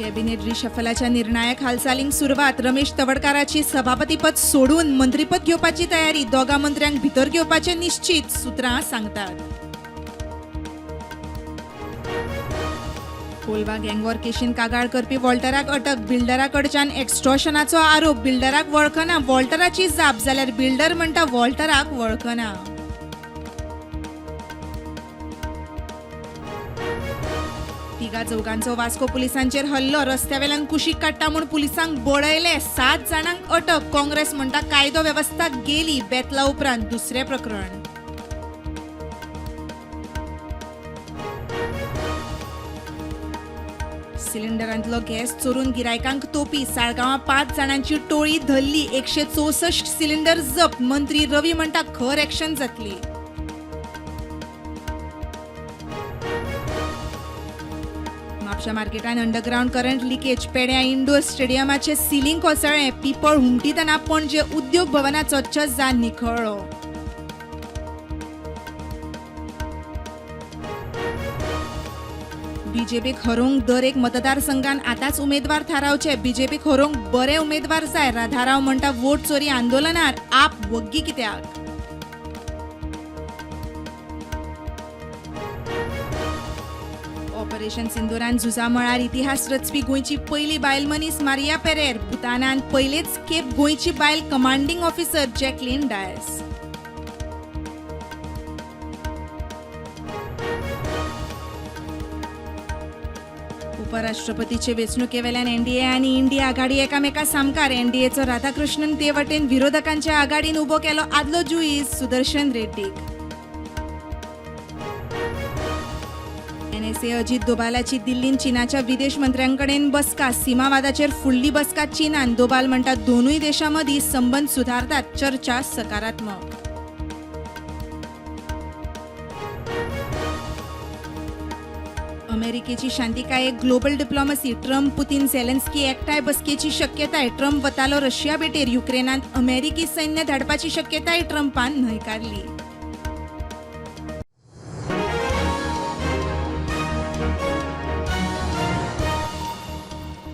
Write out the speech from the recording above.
Cabinet रिशफलाच्या निर्णायक हालचालींक सुरवात. रमेश तवडकाराची सभापतीपद सोडून मंत्रीपद घेवपाची तयारी. दोगा मंत्र्यांक भितर घेवपाचे निश्चित, सूत्रां सांगतात. कोलवा गँगवॉर केशीन कागाळ करपी वॉल्टराक अटक. बिल्डरा कडच्यान एक्स्टॉर्शनाचो आरोप. बिल्डराक वळखना वॉल्टराची जाप, जाल्यार बिल्डर म्हणटा वॉल्टराक वळखना. तिगा चौगांचो वास्को पुलिसांचेर हल्लो. रस्त्यावेल्यान कुशीक काडटा म्हूण पुलिसांक बडयले. 7 जाणांक अटक. काँग्रेस म्हणटा कायदो वेवस्था गेली. बेतला उपरांत दुसरें प्रकरण. सिलिंडरांतलो गॅस चोरून गिरायकांक तोपी. साळगांवां 5 जाणांची टोळी धरली. 164 सिलिंडर जप्त. मंत्री रवी म्हणटा खर ऍक्शन जातली. म्हापशा मार्केटान अंडरग्रावंड करंट लिकेज. पेड्या इंडोर स्टेडियमाचे सिलिंग कोसळ्ळें. पिपळ हुमटीतना पणजे उद्योग भवनाचो छज्जा निखळ्ळो. बीजेपीक हरोवंक दर एक मतदारसंघान आतांच उमेदवार थारावचे. बीजेपीक हरोवंक बरे उमेदवार जाय. राधाराव म्हणटा वोट चोरी आंदोलनार आप वग्गी कित्याक? ऑपरेशन सिंदुरान झुजा मळार इतिहास रचपी गोंयची पयली बायल मनीस मारिया पेरेर. भूतानान पयलेच खेप गोंयची बायल कमांडिंग ऑफिसर जॅकलीन डायस. उपराष्ट्रपतीचे वेंचणुकेवेल्यान एनडीए आनी इंडिया आघाडी एकामेका सामकार. एनडीएचो राधाकृष्णन ते वटेन विरोधकांच्या आघाडीन उबो केलो आदलो जुईज सुदर्शन रेड्डीक. एनएसए अजित दोबालाची दिल्लीन चीनाच्या विदेश मंत्र्यांकडेन बसका. सीमावादाचेर फुडली बसका चीनान. दोबाल म्हणटा दोनूय देशां मदीं संबंद सुधारतात, चर्चा सकारात्मक. अमेरिकेची शांतिकायेक global diplomacy. Trump Putin Zelensky एकठांय बसकेची शक्यताय. ट्रम्प वतालो रशिया भेटेर. युक्रेनांत अमेरिकी सैन्य धाडपाची शक्यताय ट्रम्पान न्हयकारली.